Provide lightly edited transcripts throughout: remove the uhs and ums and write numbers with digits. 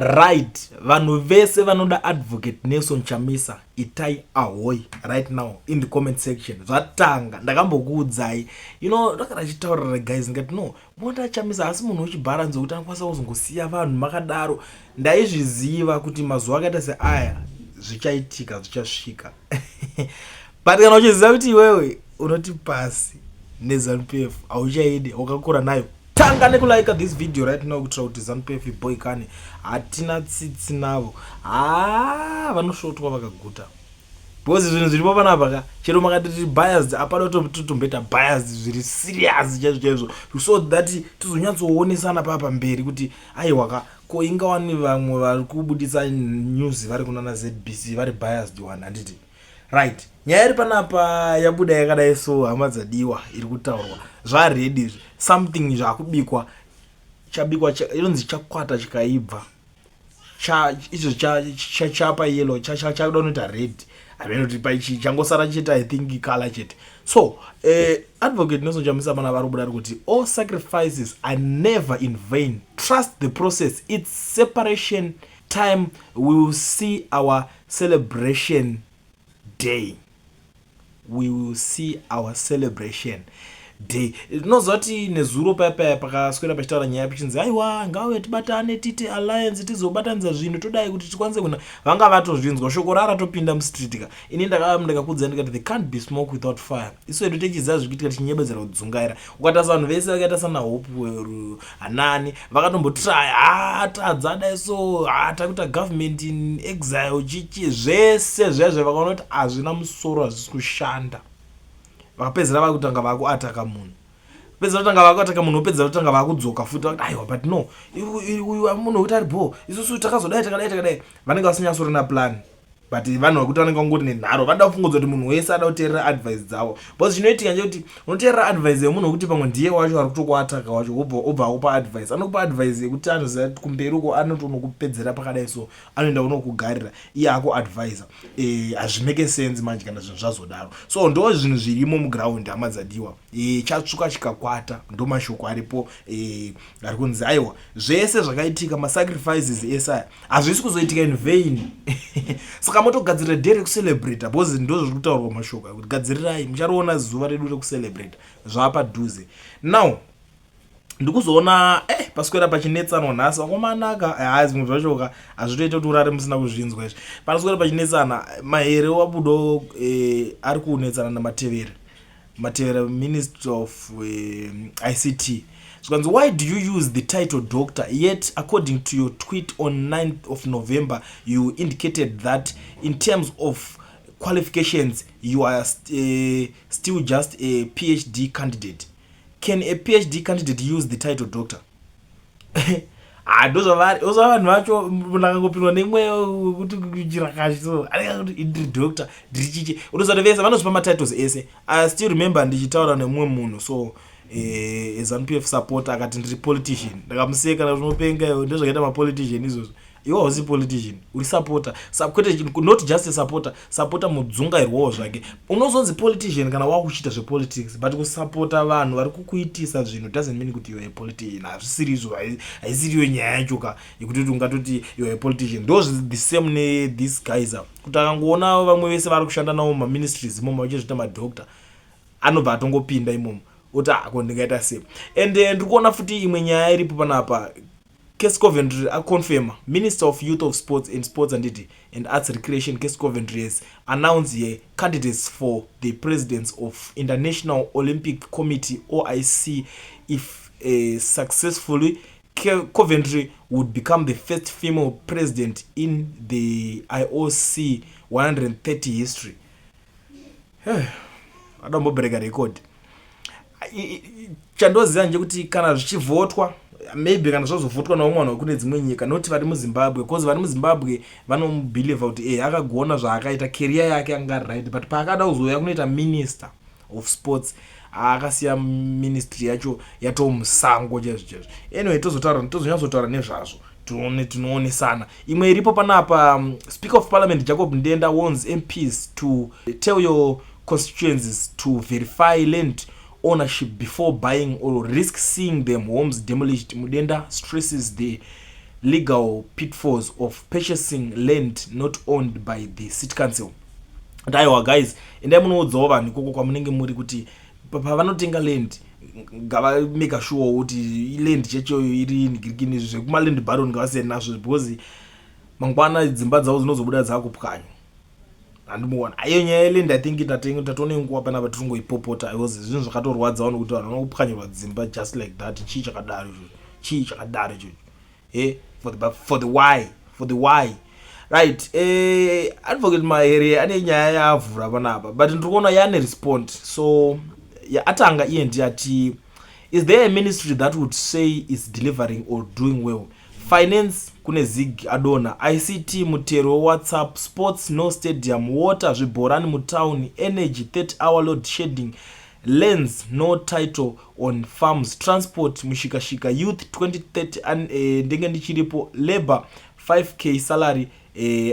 Right, vanhu vese vanoda Advocate Nelson Chamisa, itai ahoy right now in the comment section. Zvatanga, ndakambokuudzai, ndakada chitaurira guys, ndikati no, monda Chamisa asi munhu wechibharanzi wekuti anokwanisa kuzongosiya vanhu makadaro. Ndaizviziva kuti mazuva akaita seaya zvichaitika, zvichasvika. But kana uchiziva kuti iwewe unoti pasi neZANU PF, hauchaidi, wakakura nayo, tanga nekulike this video right now kuitira kuti ZANU PF iboikane. Hatina tsitsi navo, ha, vanosvotwa vakaguta, because zvinhu zviripo panapa ka, chero makati tiri biased, apana totomboita biased zviri serious chaizvo chaizvo, so that tizonyatsoonesana paa pamberi kuti aiwa ka, ko ingawani vamwe vari kubudisa news vari kunana ZBC vari biased one, handiti? Right, nyaya iri panapa yabuda yakadai so, hama dzadiwa, iri kutaurwa zvaready izvi, something zvakubikwa, chabikwa, inonzi chakwata chikaibva, izvo chapa yellow, chakuda kunoita red, hameno kuti paichi changosara chete, I think color chete. So Advocate Nelson Chamisa pana vari kubuda ari kuti all sacrifices are never in vain, trust the process, it's separation time, we will see our celebration day, we will see our celebration day. Tinoziva kuti nezuro paya paya pakaswera pachitaura nyaya pachinzi aiwa, ngauye tibatane, tiite alliance, tizobatanidza zvinhu, todai kuti tikwanise kuna vanga vatozvinzwa shoko raratopinda mustreet ka. Ini ndakakudza ndikati there can't be smoke without fire. Isu hedu tichiziva zviri kuitika, tichinyebedzera kudzungaira. Ukatarisa vanhu vese vakaita sana Hope Hanani vakatombotraya, ha, tadza dai so, ha, takuita government in exile, chichi, zvese zvezve vakaona kuti hazvina musoro, hazvisi kushanda. Vakapedzera vakutanga vakuataka munhu, pedzera kutanga vakuataka munhu, wopedzera kutanga vakudzoka futi, vakuti aiwa, but no, uyu munhu wekuti ari bho, isusu takazodai, takadai, takadai. Vanenge vasinganyatsorina plan, but vanhu vekuti vanenge vangori nenharo, vanoda kufungudza kuti munhu wese ada kuteerera advice dzavo, because chinoitika ndechekuti unoteerera advice yemunhu wekuti pamwe ndiye wacho ari kutokuataka wacho, obva akupa advice, anokupa advice yekuti anoziva kuti kumberi uko anotonokupedzera pakadai, so anoenda unokugarira iye akuadvisa. Hazvimake sense manje kana zvinhu zvazodaro. So ndo zvinhu zvirimo muground, hama dzadiwa. Chatsvuka chikakwata, ndo mashoko aripo ari kunzi aiwa, zvese zvakaitika, masacrifices ese aya hazvisi kuzoitika in vain. Saka motogadzirira day rekucelebrata, because ndo zviri kutaurwa mashoko aya kuti gadzirirai, muchariona zuva redu rekucelebrata zvaapadhuze. Now ndikuzoona paswera pachinetsanwa nhasi, vakomanaka. Ha, zvimwe zvachoka hazvitoita kuti urare musina kuzvinzwa izvi. Panoswera pachinetsana, Mahere wabudo ari kunetsana naMatevere, Matevere, Minister of ICT. Zvikanzi, "Why do you use the title doctor, yet according to your tweet on 9th of November you indicated that in terms of qualifications you are still just a PhD candidate? Can a PhD candidate use the title doctor?" Ha, ndozvavari ozva vanhu vacho. Munhu akangopindwa nemweya wekuti chirakashi, so anenge kuti ndiri doctor, ndiri chichi, unozati vese vanozvipa matitles ese. I still remember ndichitaura nemumwe munhu, so ZANU PF supporter, akati ndiri politician. Ndakamuseka, ndinopenga iwe, ndozvakaita mapolitician izvozvo. Iwe hausi politician, uri supporter. Kwete, not just a supporter, supporter mudzungairwawo zvake. Unozonzi politician kana wakuchiita zvepolitics, but kusapota vanhu vari kukuitisa zvinhu doesn't mean kuti you are a politician. Hazvisiri izvo, haisiriyo nyaya yacho ka yekuti ungatoti you are a politician. Ndo the same nethis guys, kuti akangoona vamwe vese vari kushanda navo mumaministries imomo vachizviita madoctor, anobva atongopinda imomo oti ako ndingaita sei. And ndiri kuona futi imwe nyaya iripo panapa. Kirsty Coventry aconfirma, Minister of Youth of Sports and Sports and Arts Recreation Kirsty Coventry has announced her candidates for the presidents of International Olympic Committee, OIC. If successfully, Coventry would become the first female president in the IOC 130 history. Adombobreka record. Chandoziva ndechekuti kana zvichivhotwa, maybe kana zvazovhotwa navamwe vanhu vekune dzimwe nyika, noti vari muZimbabwe, because vari muZimbabwe vanomubelieva kuti akagona zvaakaita, career yake anga right, but paakada kuzouya kunoita Minister of Sports, akasiya ministry yacho yatomusango chaizvo chaizvo. Anyway, tozotaura, tozonyatsotaura nezvazvo, tione, tinoonesana. Imwe iripo panapa, Speaker of Parliament Jacob Mudenda warns MPs to tell your constituencies to verify land ownership before buying or risk seeing them homes demolished. Mudenda stresses the Legal pitfalls of purchasing land not owned by the city council. Aiwa guys, endai munoudzawo vanhu ikoko kwamunenge muri kuti pavanotenga land ngavamake sure kuti land chechoyo iri nigirikini. Zvekumaland baron ngavasiyane nazvo, because mangwana dzimba dzavo dzinozobuda dzakupwanywa. Handimuona iyo nyaya yeland. I think tatone nguva panapa tiringoipopota, because zvinhu zvakatorwadza vanhu kuti vanhu vanopwanyirwa dzimba just like that. Chii chakadaro ichocho? Chii chakadaro ichocho? For the why, for the why, right? Advocate Mahere ane nyaya yaavhura panapa, but ndiri kuona yaane respond. So atanga iye ndiyati, "Is there a ministry that would say is delivering or doing well? Finance, kune ZiG adona. ICT, mutero weWhatsApp. Sports, no stadium. Water, zvibhorani mutown. Energy, 30 hour load shedding. Lands, no title on farms. Transport, mushikashika. Youth, 2030 ndenge ndichiripo. Labor, 5K salary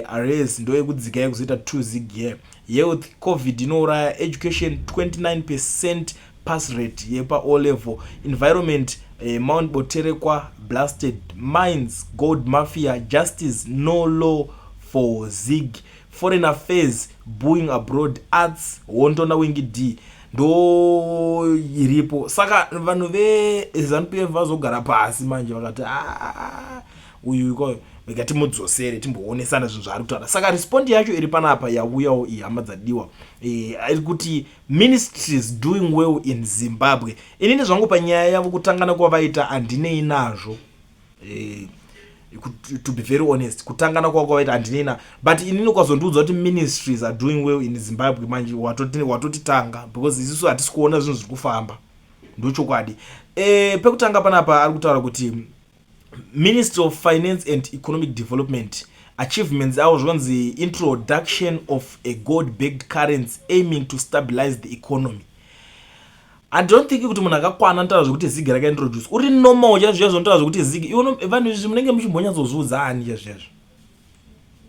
arrears, ndoyekudzika yekuzoita 2 ZiG year. Health, COVID inouraya. Education, 29% pass rate yepa O level. Environment, Mount Boterekwa blasted. Mines, gold mafia. Justice, no law for ZiG. Foreign affairs, booing abroad. Arts, hondo naWinky D." Ndo iripo. Saka vanhu veZANU PF vazogara pasi manje vakati, ah, uyu ikoyo rega timudzosere, timboonesana zvinhu zvaari kutaura. Saka respond yacho iri panapa yauyawo iyi, hama dzadiwa, iri kuti ministries doing well in Zimbabwe. Inini zvangu panyaya yavo kutangana kwavaita handinei nazvo. To be very honest, kutangana kwavo kwavaita handinei na, but inini kwazondiudza kuti ministries are doing well in Zimbabwe, manje watotitanga, because isusu hatisi kuona zvinhu zviri kufamba, ndochokwadi. Pekutanga panapa ari kutaura kuti Ministry of Finance and Economic Development achievements avo zvinonzi introduction of a gold backed currency aiming to stabilize the economy. I don't think kuti munhu akakwana anotaura zvekuti ZiG rakaintroduce. Uri normal chaizvo chaizvo unotaura zvekuti ZiG? Vanhu izvi munenge muchimbonyatsozviudza ani chaizvo chaizvo?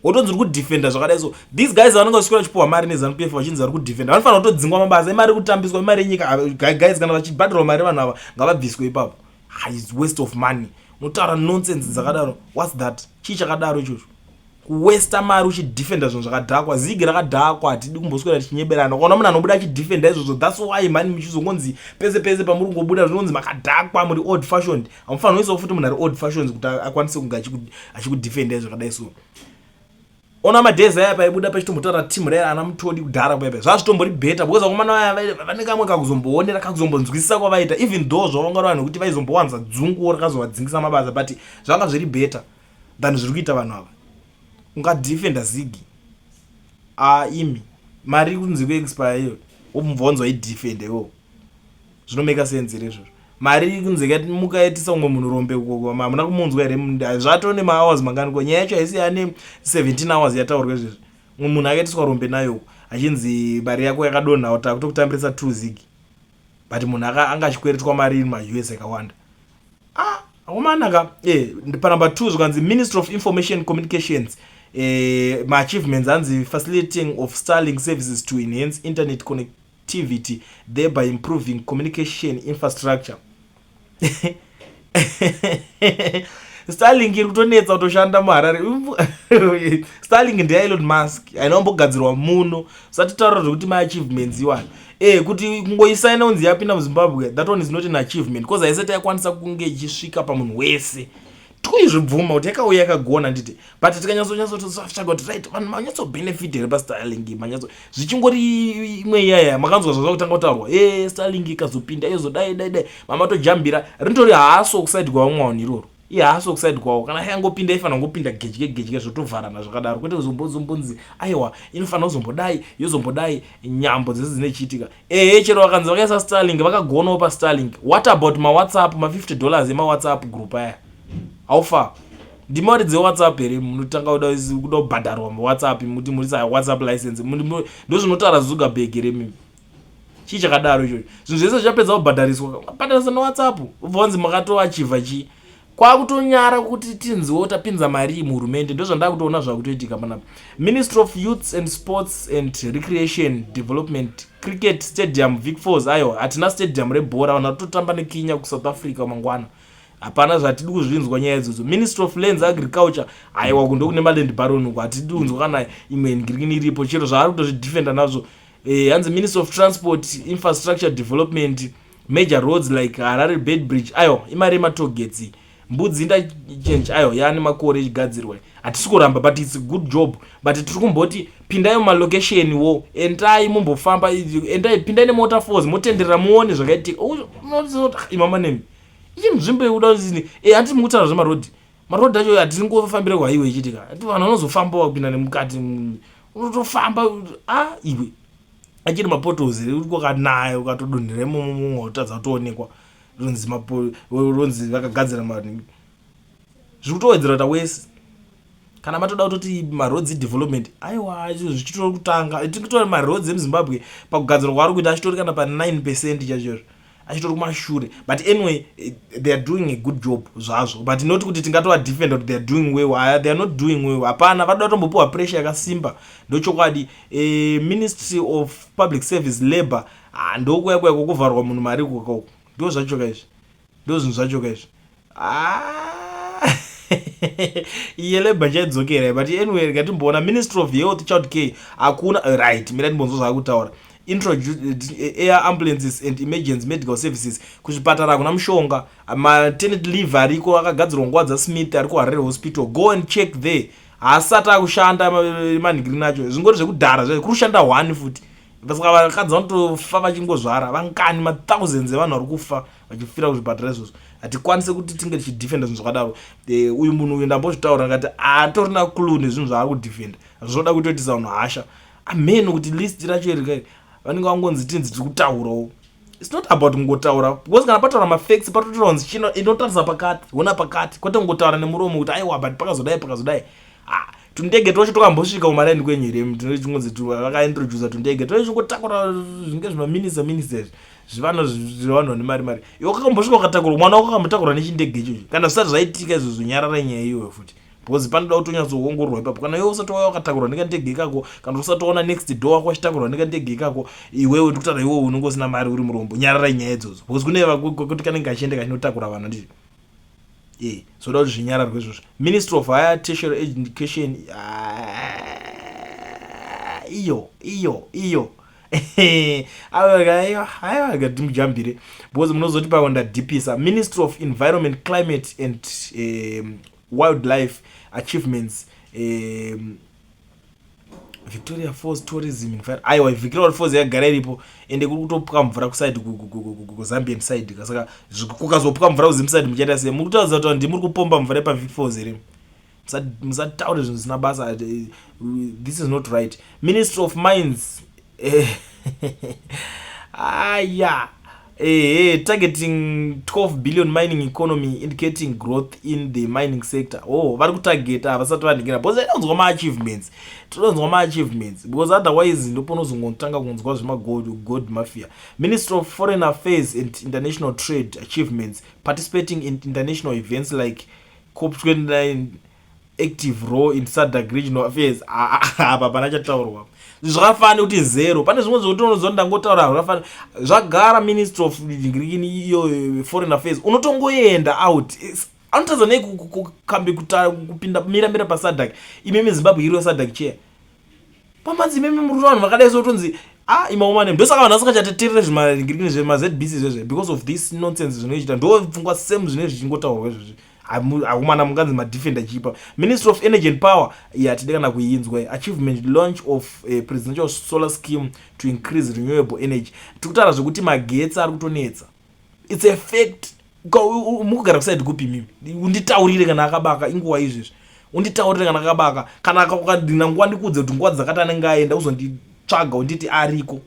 Wotonzi uri kudefenda zvakadai. So these guys vanenge vachiswera vachipiwa mari neZANU PF, vachinzi vari kudefenda, vanofanira kutodzingwa mabasa. Imari kutambiswa, imari yenyika guys. Kana vachibhadharwa mari vanhu ava, ngavabviswe ipapo. Is waste of money. Unotaura nonsense dzakadaro. What's that? Chii chakadaro ichocho? Kuwesta mari uchidefenda zvinhu zvakadhakwa. ZiG rakadhakwa, hatidi kumboswera tichinyeberana. Ukaona munhu anobuda achidefenda izvozvo, that's why mani muchizongonzi pese pese pamuri kungobuda zvinonzi makadhakwa, muri old fashioned. Hamufaniri kuisawo futi munhu ari old fashioned kuti akwanise kunge achikudefenda zvakadai. So ona madhezi aya paibuda pachitombotaura timu raya ana Mutodi kudhara paipa, zvazvitombori better, because vakomana vaya vane kamwe kakuzombonera, kakuzombonzwisisa kwavaita, even though zvavanga vanhu kuti vaizombowanza dzunguwo rakazovadzingisa mabasa, but zvanga zviri better than zviri kuita vanhu ava. Ungadefenda ZiG imi mari kunzi kuexpire iyo, wobvonzwa idefende iwo? Zvinomeka sense here izvozvo? Mari kunzi mukaitisa umwe munhu rombe, hamuna kumunzwa here? Zvatone mahours mangani ko? Nyaya yacho haisi yane 17 hours yataurwa izvezvi. Umwe munhu akaitiswa rombe nayo achinzi mari yako yakadonha, takutokutambirisa 2 ZiG, but munhu anga achikweretwa mari maUS akawanda. Ah, akomanaka. Panumber 2 zvikanzi Ministry of Information Communications, maachievements anzi facilitating of Starlink services to enhance internet connectivity, thereby improving communication infrastructure. Starlink iri kutonetsa kutoshanda muHarare. Starlink ndeyaElon Musk, haina kumbogadzirwa muno. Usatitaura zvekuti maachievements iwayo kuti kungoisaina kunzi yapinda muZimbabwe, that one is not an achievement, because haisati yakwanisa kunge ichisvika pamunhu wese. Tikuizvibvuma kuti yakauya yakagona, nditi, but tikanyatsonyatsotosvaga kuti right, vanhu manyatsobenefit here paStarlink? Manyatso zvichingori imwe iyaya makanzwa zvazva kutanga kutaurwa, Starlink ikazopinda izodai dai dai, mamatojambira. Rinotori haso kuside kwavamwe vanhu iroro, ihaso kuside kwavo. Kana yangopinda, ifanira kungopinda gedye gedye, zvotovharana zvakadaro, kwete kuzombonzi aiwa, inofanira kuzombodai, yozombodai, nyambo dzese dzinechiitika. Ehe, chero vakanzi vakaisa Starlink, vakagonawo paStarlink. What about maWhatsApp, ma50 dollars emaWhatsApp group aya? How far? Ndimari dzeWhatsApp here munotanga kuda kubhadharwa muWhatsApp, muti murisa WhatsApp license? Ndo zvinotaura Zuckerberg here mimi? Chii chakadaro ichocho? Zvinhu zvese zvichapedza kubhadhariswa, bhadharisa neWhatsApp, ubva wanzi makatoachivha chii? Kwakutonyara kuti tinziwo tapinza mari muhurumende. Ndo zvandaa kutoona zvakutoitika panapa. Ministry of Youths and Sports and Recreation Development, cricket stadium Vic Falls. Aiwa, hatina stadium rebhora, vanhu vatotamba nekinya kuSouth Africa mangwana. Hapana zvatidi kuzvinzwa nyaya idzodzo. Ministry of Lands, Agriculture, aiwa, kundo kune maland baron uko, hatidi kunzwa kana imwe ngirini iripo, chero zvaari kutozvidefenda nazvo. Hanzi Ministry of Transport, Infrastructure Development, major roads like Harare Beitbridge, aiwa, imari yematoll gates. Mbudzi Interchange, aiwa, yaane makore ichigadzirwa, hatisi kuramba, but it's a good job. But tiri kumboti pindai mumalocation wo, endai mumbofamba, endai, pindai nemota force, motenderera muone zvakaitika. Imama nemi, ichi nzvimbo yekuda kuti handiti mukutaura zvemarodhi, marodhi acho hatingofambire kwaiwe ichitika, vanhu vanozofamba kupinda nemukati, unotofamba a iwe achiri mapotholes, kwakanaya ukatodonhera imomo, mumwe utadza kutoonekwa, ronzi vakagadzira. Zviri kutowedzera kuita wese. Kana matoda kutoti maroads development, aiwa, zvichitori kutanga. Tikutori maroads emuZimbabwe pakugadzirwa kwaari kuita achitori kana pa9% chaizvo, achitori kumashure. But anyway, they are doing a good job zvazvo, but not kuti tingatovadefenda kuti they are doing well. They are not doing well, hapana. Vanoda kutombopiwa pressure yakasimba, ndochokwadi. Ministry of Public Service, Labour, ndokuya kuya kwokuvharwa munhu mari ikokoko, ndo zvacho kaizvi, ndo zvinhu zvacho kaizvi. Ah! Iye labour chaidzokera. But anyway, ngatimboona Ministry of Health, Child Care, hakuna. Right, mira timbonzwa zvaakutaura. Introduce air ambulances and emergency medical services. Kuzvipatara hakuna mushonga. Maternity leave ariko, akagadzirwa nguva dzaSmith, ari kuHarare Hospital, go and check there, haasati akushanda. Manhigirini acho zvingori zvekudhara, kuri kushanda one futi. Saka vakadzi vanotofa vachingozvara vangani, mathousands evanhu vari kufa vachifira kuzvipatara izvozvo. Hatikwanisi kuti tinge tichidefenda zvinhu zvakadaro. Uyu munhu uyu ndambozvitaura, ngati haatorina clue nezvinhu zvaari kudefenda, zvoda kutoitisa vanhu hasha. Ameno kuti list racho iri vanenge vangonzi tinzi tiri kutaurawo. It's not about kungotaura, because kana pataura mafacts, patotaura kunzi chino inotarisa pakati, ona pakati, kwete kungotaura nemuromo kuti aiwa, but pakazodai, pakazodai. Ah, tundege twacho twakambosvika kumaraini kwenyu here? Tinochingonzi vakaintrodusa tundege twachingotakura zvinge zvimaminista minista izvi, zvivano zvevanhu vane mari mari. Iwe kakambosvika ukatakurwa, mwana wako akambotakurwa nechindege ichocho? Kana zvisati zvaitika izvozvo, nyarara nyaya iyoyo futi, because panoda kutonyatsoongororwa ipapo. Kana iwe usati wauya wakatakurwa nekandege ikako, kana usati waona next door wako wachitakurwa nekandege ikako, iwewe ndikutaura, iwewe unenge usina mari, uri murombo, nyararai nyaya idzodzo, because kune kuti kanenge kachienda kachinotakura vanhu, ndizvo zoda kuti zvinyararwe izvozvo. Ministry of Higher Tertiary Education, ah, iyo iyo iyo, aiwa, ngatimujambire because munozoti pako ndadhipisa. Ministry of Environment, Climate and Wildlife, achievements, Victoria Falls tourism. Aiwa, Victoria Falls yagara iripo, ende kuri kutopwa mvura kuside, kuZambian side. Saka kukazopwa mvura kuZim side muchaita sei? Muri kutaridza kuti ndimuri kupomba mvura yepaVic Falls here? Musataure zvinhu zvisina basa. This is not right. Ministry of Mines, aya ehe, targeting 12 billion mining economy, indicating growth in the mining sector. Oh, vari kutargeta, havasati vaningira, because inonzwa maachievements, tinonzwa maachievements, because otherwise ndoponozongotanga kunzwa zvemagold gold mafia. Ministry of Foreign Affairs and International Trade, achievements, participating in international events like COP 29, active role in SADC regional affairs. Apa pana chataurwa zvakafanira kuti zero. Pane zvimwe zvekuti unoziva ndangotaura zvakafanira zvagara. Ministry of iyo Foreign Affairs, unotongoenda out, anotadza nei kukambe kupinda miramira paSADC? Imimi Zimbabwe iriyo SADC chair, pamanzi imimi muri vanhu vakadai sotonzi a imaomane. Ndosaka vanhu vasingachateterere zvimagirini zvemaZBC zvezve, because of this nonsense zvinoichita. Ndo pfungwa same zvinenge zvichingotaurwa izvozvi. Hakumana munganzi madefender chipa. Ministry of Energy and Power, hatidi kana kuinzwa. Achievement, launch of a presidential solar scheme to increase renewable energy. Tiri kutaura zvekuti magetsi ari kutonetsa, it's a fact. Mukugara kuside kupi mimi? Unditaurire kana akabaka inguva izvezvi, unditaurire kana akabaka, kana ukadina nguva ndikuudze kuti nguva dzakati anenge aenda uzonditsvaga, unditi ariko.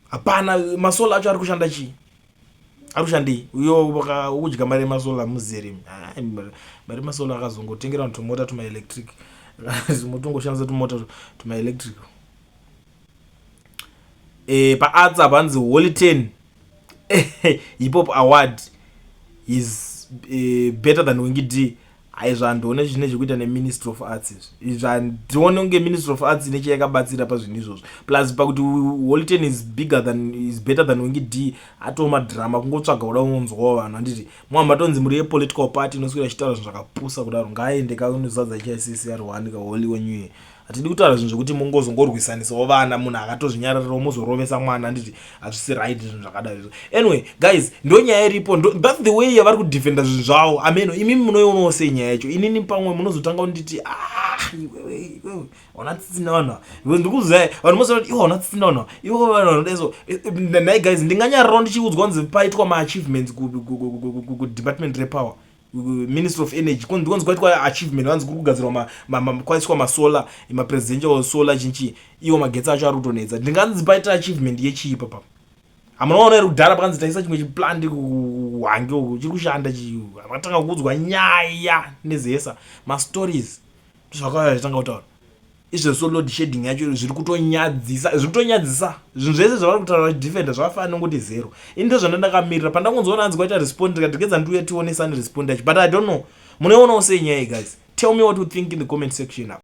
Hapana masolar acho ari kushanda chii? Ari kushandei? Uyo ukudya mari yemasolar muzere, mari yemasolar akazongotengera vanhu tumota tumaelectric, motongoshandisa tumota tumaelectric. Paarts apa hanzi Holy 10 Hip Hop Award is better than Winky D. Aizvo handione zvine zvekuita neMinistry of Arts izvi. Izvi handione kunge Ministry of Arts ine chayakabatsira pazvinhu izvozvo. Plus pakuti Holy Ten is bigger than, is better than Winky D, atoo madrama, kungotsvaga kuda kunzwawo vanhu, handiti? Muhamba tonzi muri yepolitical party inoswera ichitaura zvinhu zvakapusa kudaro. Ngaaende kaunozadza chiCCR 1 kaHoly wenyuye. Hatidi kutaura zvinhu zvekuti mungozongorwisanisawo vana, munhu akatozvinyararirawo muzorovesa mwana, handiti? Hazvisi right zvinhu zvakadaro izvo. Anyway guys, ndo nyaya iripo. That's the way yavari kudefenda zvinhu zvavo. Ameno imimi munoionawo sei nyaya yacho? Inini pamwe munozotanga kunditi, "Ah, iwewe, iwewe hauna tsitsi nevanhu." Ndikuzai vanhu mozoti, "Iwe hauna tsitsi nevanhu, iwe vanhu vanoda so." Nhai guys, ndinganyarirawo ndichiudzwa kunzi paitwa maachievements kudepartment repower, Ministry of Energy, ndikonzi kwaitwa achievement, vanzi kuri kugadzirwa, kwaiswa masolar, mapresidential solar, chinchi, iwo magetsi acho ari kutonetsa. Ndinganzi paita achievement yechii papa? Hamunoona iri kudhara pakanzi taisa chimwe chiplant kuHwange uku, chiri kushanda chi? Vakatanga kuudzwa nyaya nezesa, mastories zvakauya zvitanga kutaura izvezvo. Load shedding yacho zviri kutonyadzisa, zviri kutonyadzisa. Zvinhu zvese zvavari kutaura vachidefenda zvakafanana nekuti zero. Ini ndo zvandandakamirira pandangonzoona hanzi kwaita respond, ndikati regedza ndiuye tionesane respond yacho. But I don't know, munoionawo sei nyaya iyi guys? Tell me what you think in the comment section up.